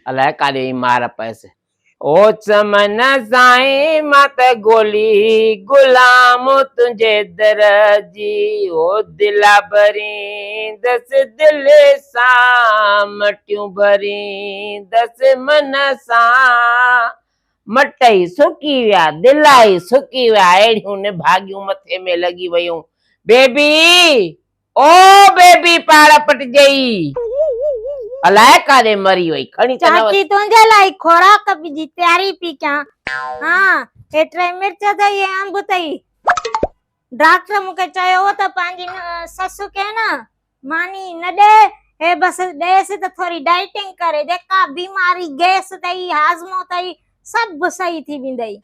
الائي ڪاڏي وئي مار پيس. او چمن سائين مان ته گولي غلام تنهنجي در جي او دلا ڀريندس دل سان مٽيون ڀريندس من سان مٽ ئي سڪي ويا دلا ئي سڪي ويا اهڙيون نڀاڳيون مٿي ۾ لڳي ويون بيبي او بيبي پاڙ پٽجئي. الائي ڪاڏي مري وئي کڻي ته نه چاچي تنهنجي لاء خوراڪ جي تياري پي ڪيان. ها هي ٽي مرچ اٿئي ۽ انب اٿئي. ڊاڪٽر مون کي چيو هو ته پنهنجي سس کي نه ماني نه ڏي هي بس ڏيس ته ٿوري ڊائيٽنگ ڪري جيڪا بيماري گئس اٿئي هاضمو اٿئي سڀ صحيح ٿي ويندئي.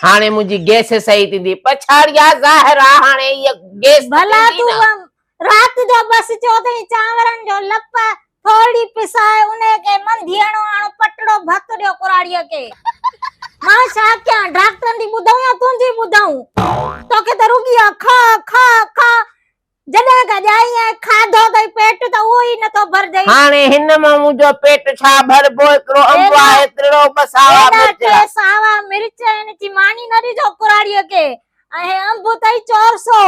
هاڻي منهنجي گئس صحيح ٿيندي. پڇاڙي آ ظاهر آ هاڻي هيء گئس ته ڀلا ٿيندي تون نه. رات جو بس چوڌري چانورن جو لپ ٿورڙي پسائي انهي کي منڌيئڻو آڻو پٽڙو ڀت ڏيو ڪراڙيء کي. مان ڇا ڪيان ڊاڪٽرن جي ٻڌئون يا تنهنجي ٻڌئون. توکي ته رڳي آ کاء کاء کاء. جڏهن کان ڄائي آهين کاڌو اٿئي پيٽ ته اهو ئي نٿو ڀرجئي. هاڻي هن مان منهنجو پيٽ ڇا ڀربو هڪڙو انب آهي ترڙو ٻه ساوا ايڏا مرچ. ٽي ساوا مرچ آهن چي ماني نه ڏجو ڪراڙيء کي ۽ هي انب اٿئي چورسو.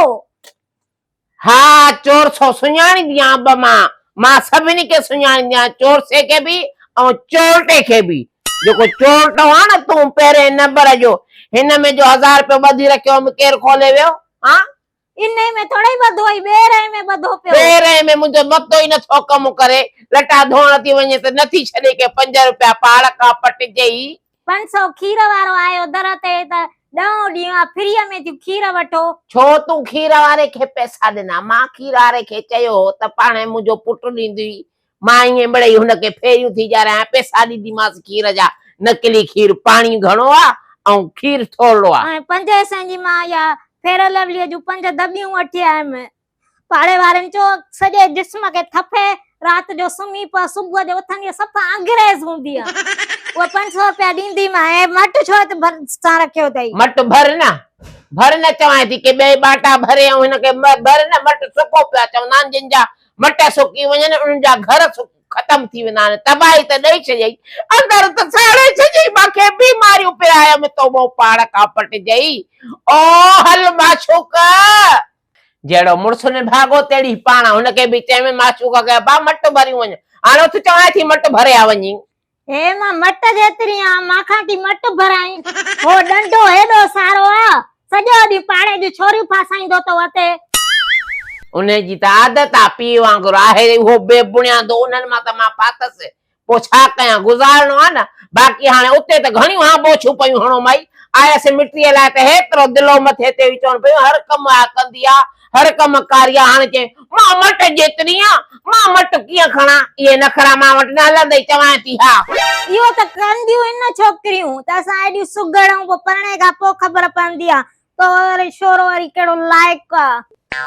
ها چورسو سڃاڻيندي آهيان انب مان، مان سڀني کي سڃاڻيندي آهيان چورسي کي به ۽ چورٽي کي به. جيڪو چورٽو آهي نه تون پهرين نمبر جو هن ۾ جو هزار رپيو ٻڌي رکيو هوم ڪير کولي ويو ها. انهي ۾ ٿورئي ٻڌو هئي، ٻئي رئي ۾ ٻڌو پيو. ٻئي رئي ۾ منهنجو متو ئي نٿو ڪم ڪري، لٽا ڌوئڻ ٿي وڃي ته نٿي ڇڏي ڪي پنج روپيا پاڙ کان پٽجئي. 500 کير وارو آيو در تي ته ڏهون ڏينهن آ فريء ۾ ٿيون کير وٺو. ڇو تون کير واري کي پئسا ڏنا؟ مان کير واري کي چيو هو ته پاڻهي منهنجو پٽ ڏيندي. مان ائين مڙئي هن کي ڦيريون ٿي ڄارايان، پئسا ڏينديمانس کير جا، نقلي کير پاڻي گهڻو آ ۽ کير ٿورڙو آ. ۽ پنجين سئين جي مان اها فيئرلوليء جون پنج دٻيون وٺي آيم. پاڙي وارن چيو، سڄي جسم کي ٿڦي، رات جو سمهي پئه، صبح جو اٿندينء صفا انگريز هوندينء. اهي 500 رپيا ڏينديمانء. هي مٽ ڇو هت ڀرسان رکيو اٿئي؟ مٽ ڀر نه، ڀر نه چوانء ٿي، ڪي ٻئي ٻاٽا ڀري ۽ هن کي ڀر نه، مٽ سڪو پيو آ. چوندا آهن جن جا مٽ سڪي وڃن، انهن جا گهر ختم ٿي ويندا آهن. تباهي ته ڏئي ڇڏيئي، اندر ته ساڙي ڇڏيئي، مان کي بيماريون پرايم، تو مون پاڙ کان پٽجئي. او هل معشوق! جهڙو مڙس نڀاڳو، تهڙي پاڻ. هن کي به چيم، معشوق کي ابا مٽ ڀريون وڃ. هاڻ اٿ چوانء ٿي مٽ ڀري آ وڃي. هي مان مٽ جيتري آن، مان کان ٿي مٽ ڀرائين. هو ڏنڊو هيڏو سارو آ، سڄو ڏينهن پاڙي جون ڇوريون ڦاسائيندو ٿو وتي. انهي جي ته عادت آ، پيء وانگر آهي اهو بي بڻيادو، انهن مان ته مان ڦاٿس، پوء ڇا ڪيان، گذارڻو آ نه، باقي هاڻي اتي ته گهڻيون هانبوڇيون پيون هڻو مائي، آيس مٽيء لاء ته هيترو دلو مٿي تي هئي، چون پيون هر ڪم آ ڪندي آ، هر ڪم ڪاري آ، هاڻي چئي، مان مٽ جيتري آن، مان مٽ ڪيئن کڻان، اهي نخرا مان وٽ نه هلندئي، چوانء ٿي ها. اهو ته ڪنديون آهن نه ڇوڪريون ته اسان ايڏيون سگهڙ آهيون، پوء پرڻي کان پوء خبر پوندي آ ته وري شورو وري ڪهڙو لائق آ،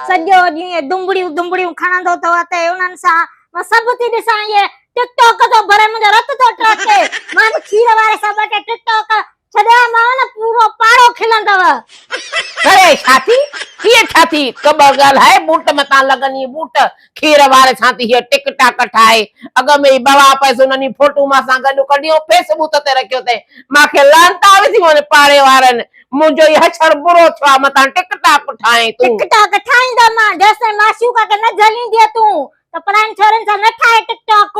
سڄو ڏينهن اهي دنبڙيون دنبڙيون کڻندو ٿو وتي، انهن سان مان سڀ ٿي ڏسان، اهي ٽڪ ٽاڪ ٿو ڀري منهنجو رت ٿو ٽهڪي، مان به کير واري سان ٻه ٽي ٽڪ ٽاڪ ڇڏيامانو نه پورو پاڙو کلندو. ڪري ڇا ٿي؟ هيء ڇا ٿي ڪٻ ڳالهائي، بوٽ متان لڳن بوٽ، کير واري سان ٿي هيء ٽڪ ٽاڪ ٺاهي. اڳ ۾ ئي بوا پيس انهن ئي فوٽو مان سان گڏ ڪڍي ۽ فيس بوٿ تي رکيو اٿئي. مان کي لعنت آ وڌي وڃ پاڙي وارن، منهنجو هي حشر برو ٿيو آ متان ٽڪ ٽاڪ ٺاهين تون. ٽڪ ٽاڪ ٺاهيندم جيستائين معشوقه کي نه جهليندينء تون ته پراين ڇورين سان نه ٺاهي ٽڪ ٽاڪ.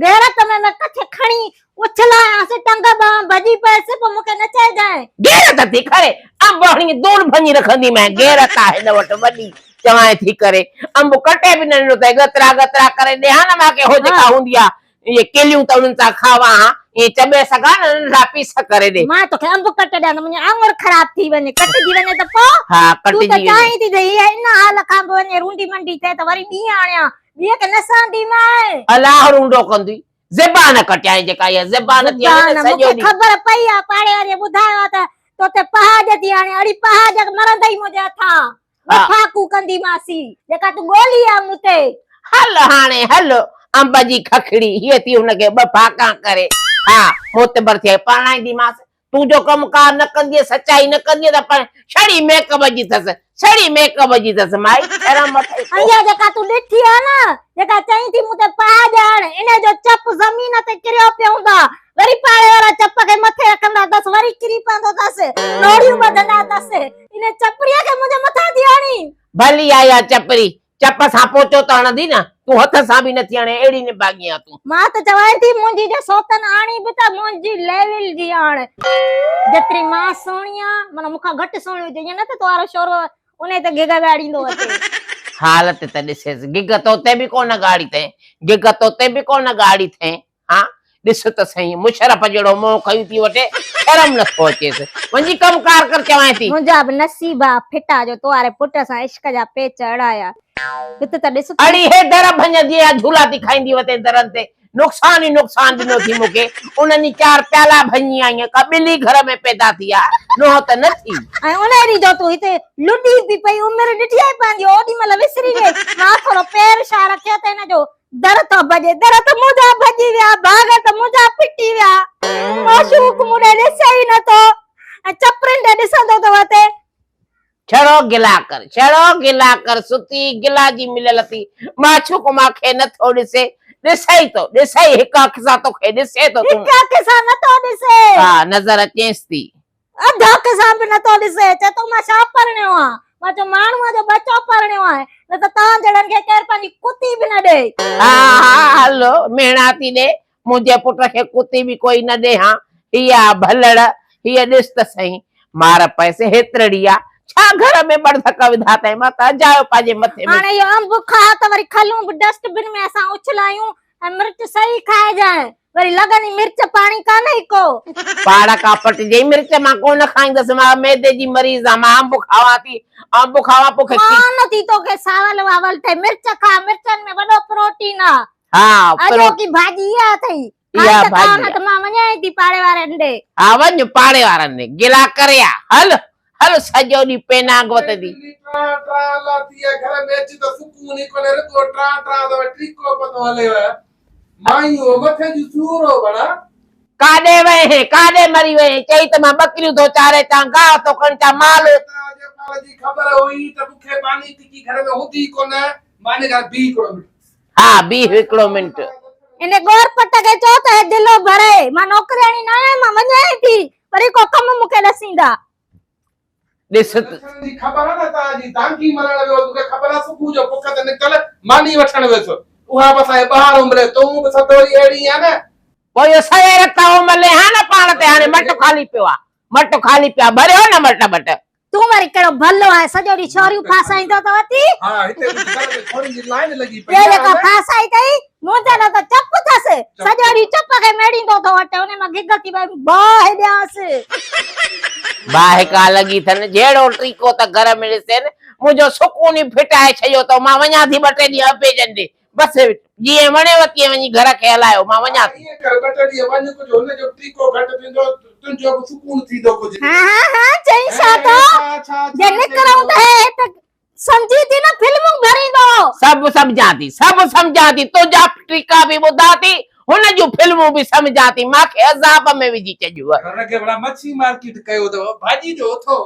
غيرت ۾ ۾ ڪٿي کڻي اڇلايانس، ٽنگ ٻانهن ڀڄي پيس، پوء مون کي نه چئجانء. غيرت ٿي ڪري، انب هڻي دون ڀڃي رکنديمانء، غيرت آ هن وٽ وڏي، چوانء ٿي ڪري، انب ڪٽي به نه ڏنو اٿئي، ڳترا ڳترا ڪري ڏي ها نه مان کي، هو جيڪا هوندي آ، اهي ڪيليون ته انهن سان کاوان ها، ائين چٻي سگهان نه، ننڍڙا پيس ڪري ڏي. مان توکي انب ڪٽي ڏيان ته منهنجي آڱر خراب ٿي وڃي، ڪٽجي وڃي ته پوء؟ ها، تون ته ڪٽجي وڃي. چاهين ٿي ته هيء ان حال کان به وڃي رونڊي منڊي ٿئي ته وري ٻي آڻيان، ٻيء کي نه سهنديمانء. الله رونڊو ڪندي. زبان ڪٽيائين جيڪا اها زبان ٿي هلي نه زبان سڄو مونکي ڏينهن. خبر پئي آ پاڙي واريء ٻڌايو آ ته تو تي پهاڄ ٿي هڻي اڙي پهاڄ مرندئي منهنجي هٿان ٻه ها. ڦاڪون ڪندي ماسي جيڪا تون ڳولي آ مون تي. هل هاڻي هل انب جي ککڙي هيء ٿي هن کي ٻه ڦاڪان ڪري ها معتبر ٿئي پرڻائينديمانس. تون جو ڪم ڪار نه ڪندينء، سچائي نه ڪندينء ته پاڻ ڇڙي ميڪ اپ جي اٿس، ڇڙي ميڪ اپ جي اٿس، مائي شرم اٿئي ڪو؟ اها جيڪا تون ڏٺي آ نه، جيڪا چئين ٿي مون تي پاهه ڄاڻ، انهيء جو چپ زمين تي ڪريو پيو هوندو آ، وري پاڙي وارا چپ کي مٿي رکندا اٿس، وري ڪري پوندو اٿس، نوڙيون ٻڌندا اٿس، انهيء چپريء کي منهنجي مٿان ٿي هڻين. ڀلي آ اها چپري، چپ سان پوچو ته هڻندي نه، تون هٿ سان به نٿي هڻين، اهڙي نڀاڳي آن تون. مان ته چوانء ٿي منهنجي جي سوتن آڻي به ته منهنجي ليول جي آڻ. جيتري مان سهڻي آن، معنيٰ مون کان گهٽ سهڻي هجي، ائين نه ته تو وارو شورو انهي تي گگ ڳاڙيندو اچي. حالت ته ڏسيس، گگ توتي به ڪونه ڳاڙي ٿئين، گگ توتي به ڪونه ڳاڙي ٿئين. ها ڏس ته سهين مشرف جهڙو منهن کنيون ٿي وٺي، شرم نه ٿو اچيس. وڃي ڪم ڪار ڪر چوانء ٿي. منهنجا به نصيب آ ڦٽا جو تو واري پٽ سان عشق جا پيچ اڙايا. هت ته ڏس ته. اڙي هي در ڀڃندي يا جهولا ٿي کائيندي وتين درن تي. نقصان ئي نقصان ڏنو ٿي مون کي. انهن ئي چار پيالا ڀڃي آئين. ڪا ٻلي گهر ۾ پيدا ٿي آ، نونهن ته نه ٿي. ۽ انهيء ڏينهن جو تون هتي لڏي پي پئي عمر ڏٺي آهي پنهنجي اوڏي مهل وسري ويئي. مان ٿورو پير شاهه رکيو ته هن جو در ٿو ڀڄي، در ته منهنجا ڀڄي ويا، ڀاڳ ته منهنجا ڦٽي ويا. معشوق مون ڏي ڏسي ئي نه ٿو ۽ چپرين ڏي ڏسندو ٿو وتي. ڇڙو گلا ڪر، ڇڙو گلا ڪر، ستي گلا جي مليل ٿي. معشوق مان کي نه ٿو ڏسي، ڏسئي ٿو، ڏسئي، هڪ اک سان توکي ڏسي ٿو تون. هڪ اک سان نه ٿو ڏسي. ها، نظر اچينس ٿي. اڌ اک سان به نه ٿو ڏسي. چئي ٿو مان ڇا پرڻيو آهيان؟ مان چيو ماڻهوء جو ٻچو پرڻيو آهي، نه ته توهان جهڙن کي ڪير پنهنجي ڪتي به نه ڏئي. ها ها هلو ميڻا ٿي ڏي، منهنجي پٽ کي ڪتي به ڪوئي نه ڏي هان. هيء آ ڀلڙ، هيء ڏس ته سهين، مار پئس هيترڙي آ، ڇا گهر ۾ ٻڙ ڌڪ وڌا اٿئي، مان ته اجايو پنهنجي مٿي ۾. هاڻي اهو انب کاء ته وري کلون به ڊسٽ بن ۾ اسان اڇلايون ۽ مرچ صحيح کائجانء، وري لڳندي مرچ پاڻي ڪانهي ڪو. پاڙ ڪا پٽجئي، مرچ مان ڪونه کائيندس، مان معدي جي مريض آن، مان انب کاوان ٿي، انب کاوان پوء کي. ڪانه ٿي توکي ساول واول ٿئي، مرچ کاء، مرچن ۾ وڏو پروٽين آ. ها، اڄوڪي ڀاڄي اها اٿئي، اها کائي ته ڀاڄي کاء نه آ. ته مان وڃانء ٿي پاڙي وارن ڏي. ها وڃ پاڙي وارن ڏي، گلا ڪري آ، هل هل سڄو ڏينهن پينانگ وتندي. ٻلي ٽان ٽان لاتي آ گهر ۾ اچ ته سڪون ئي ڪونهي رڳو ٽان ٽان اٿو ٽيڪو پتو هليو مائي او مٿي جون سور او بڙا. ڪاڏي وئين هين ڪاڏي مري وئين هين چئي ته مان ٻڪريون ٿو چاري چان گاهه ٿو کڻي چان مال. توهان جي پاڻ جي خبر هئي ته مون کي ماني ٽڪي گهر ۾ هوندي ئي ڪونه ماني گهر بيهه هڪڙو منٽ. ها بيهه هڪڙو منٽ. ان ڳور پٽ کي چئو ته هي دلو ڀري مان نوڪرياڻي نه آهيان مان وڃان ٿي وري ڪو ڪم مون کي ڏسيندا. ڏس ته. لڇڻ جي خبر آ نه توهان جي دانگي مرڻ ويو مون کي خبر آ صبح جو بک تي نڪتل ماني وٺڻ ويس اها به اسان جي ٻاهر املي تون به سدوري اهڙي آ نه. پوء اهو سوير تئو ملي ها نه پاڻ تي هاڻي مٽ خالي پيو آ مٽ خالي پيو آ ڀريو نه مٽ ٻٽ. تون وري ڪهڙو ڀلو آهين سڄو ڏينهن ڇوريون ڦاسائيندو ٿو وتي. ها هتي منهنجي گهر ۾ ڇورين جي لائين لڳي پئي ٻيو آ جيڪا نه. ڦاسائي اٿئي منهنجي لاء ته چپ اٿس سڄو ڏينهن چپ کي ميڙيندو ٿو وتي انهي مان گگ ٿي پئي باهه ڏيانس. باهه ڪا لڳي اٿن جهڙو ٽيڪو ته گهر ۾ ڏسين منهنجو سڪون ئي ڦٽائي ڇڏيو اٿو مان وڃان ٿي ٻه ٽي ڏينهن ابي جن ڏي بس جيئن وڻيو تيئن وڃي گهر کي هلايو، مان وڃان ٿي. ائين ڪر ٻه ٽي ڏينهن وڃ ڪجهه هن جو به ٽيڪو گهٽ ٿيندو تنهنجو به سڪون ٿيندو ڪجهه ها ها ها چئين ڇا ٿو جي نڪرئون ته هي هت سمجهي ٿي نه فلمون ڀريندو. سڀ سمجهان ٿي سڀ سمجهان ٿي تنهنجا ٽيڪا به ٻڌان ٿي هن جون فلمون به سمجهان ٿي مان کي عذاب ۾ وجهي ڇڏيو. گهر کي ڀلا مڇي مارڪيٽ ڪيو اٿو ڀاڄي جو اٿو.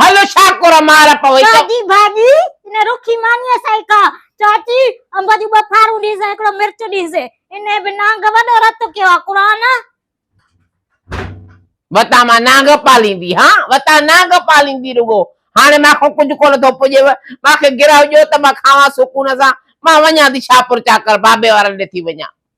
هل شاڪر مار پوي ته. چاچي ڀاڄي ان رکي مانيء سان ئي کاء. چاچي انب جون ٻه ڦارون ڏيس ۽ هڪڙو مرچ ڏيس. انهيء به نانگ وڏو رت ڪيو آ قرآن. وتان مان نانگ پاليندي هان وتان نانگ پاليندي رڳو هاڻي مان کان ڪجهه ڪونه ٿو پڄيو مان کي گرهه ڏيو ته مان کاوان سڪون سان مان وڃان ٿي شاهپور چاڪر بابي وارن ڏي ٿي وڃان.